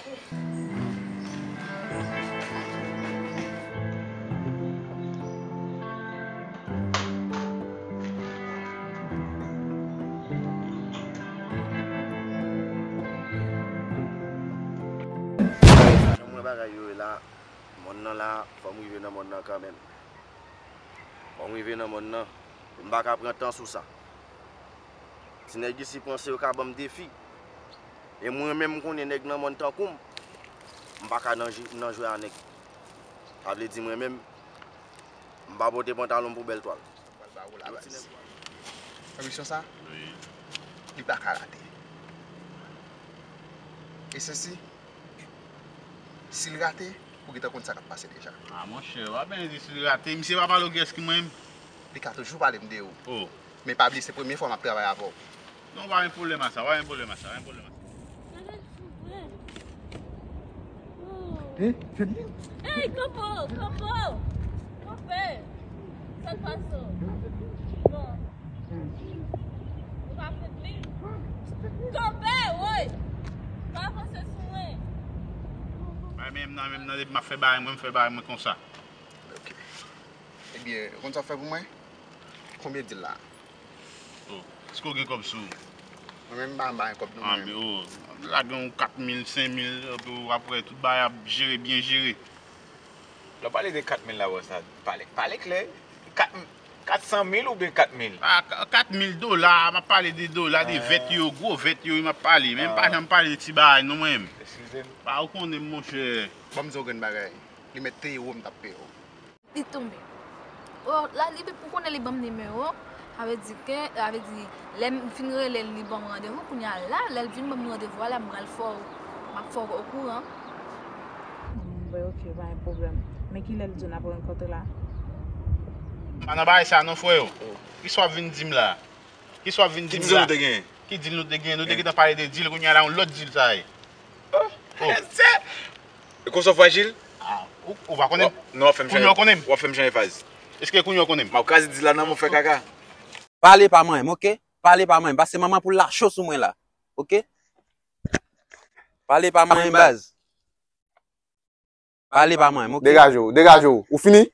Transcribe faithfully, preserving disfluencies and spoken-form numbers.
Jan m wè bagay yo ye la, mòn nan la, fò m rive nan mòn nan kanmenm. Fò m rive nan mòn nan. M pa ka pran tan sou sa. Ti nèg isi panse yo ka ban m defi. E mwen menm, m konnen nèg nan mòn tankou m, m pa ka nan jwe, nan jwe a nèg. Sa vle di mwen menm, m pa pote pantalon m pou bèl twal. Pral ba ou la, baz. Konbisyon sa, wi, li pa ka rate. E sesi, si l rate, ou gentan konn sa k ap pase deja. A, monchè, w ap byen di si l rate. Misye pa pale w kiyès ki mwen menm? Li ka toujou pale m de ou. Oh. Men pa bliye, se premye fwa m ap travay avè w. Non, pa gen pwoblèm a sa, pa gen pwoblèm a sa, pa gen pwoblèm a sa. Sa fè sou vre. Oh. Eh, Fedlin. Hey, kanpe, kanpe. Kanpe. Sa k pase w? Non. Ou pa Fedlin? Kanpe, woy. Pa avanse sou mwen. Bay menm nan, menm nan, depi m ap fè bagay mwen, m fè bagay mwen konsa. Ok. Ebyen, ou konn sa w fè pou mwen? Konbyen dil la? Oh, èske w gen kòb sou ou? Mwen menm, m pa, m pa gen kòb non, mwen menm. Oh, lage yon kat mil, senk mil, epi w ap wè tout bagay ap jere, byen jere. Lè w pale de kat mil la, bòs la, pale, pale klè. Kat, kat san mil oubyen kat mil? Ah, ka-, kat mil dola, m ap pale de dola, de vèt yo, gwo vèt yo, m ap pale. Men m pa janm pale de ti bagay non, mwen menm. Eskize m. Pa ou konnen m, monchè. Ban m di w yon grenn bagay. Li mèt te ewo m t ap peye w. Li tonbe. Oh, la, li, pou konnen li ban m nimewo, sa vle di ke, sa vle di, lè m fin rele l, li ban m randevou, kounye a la, lè l vin ban m randevou a la, m pral fè w, m ap fè w okouran. Bon, ok, pa gen pwoblèm. Men kilè l di w n ap rankontre la? Pa nan bagay sa non, frè yo. Kisa w ap vin di m la? Kisa w ap vin di m la? Ki dil nou te genyen? Ki dil nou te genyen? Nou te gentan pale de dil, kounye a la, yon lòt dil sa ye. Oh. E konsa w frajil? Ah, ou, ou pa konnen m? Non, w ap fè m chanje. Kounye a w konnen m? W ap fè m chanje faz. Èske kounye a w konnen m? M ap kraze dil la nan men w, fè kaka. Pale pa mwen, ok? Pale pa mwen, paske manman poul la cho sou mwen la. Ok? Pale pa mwen, baz. Pale pa mwen, ok? Degaje w, degaje w. Ou fini?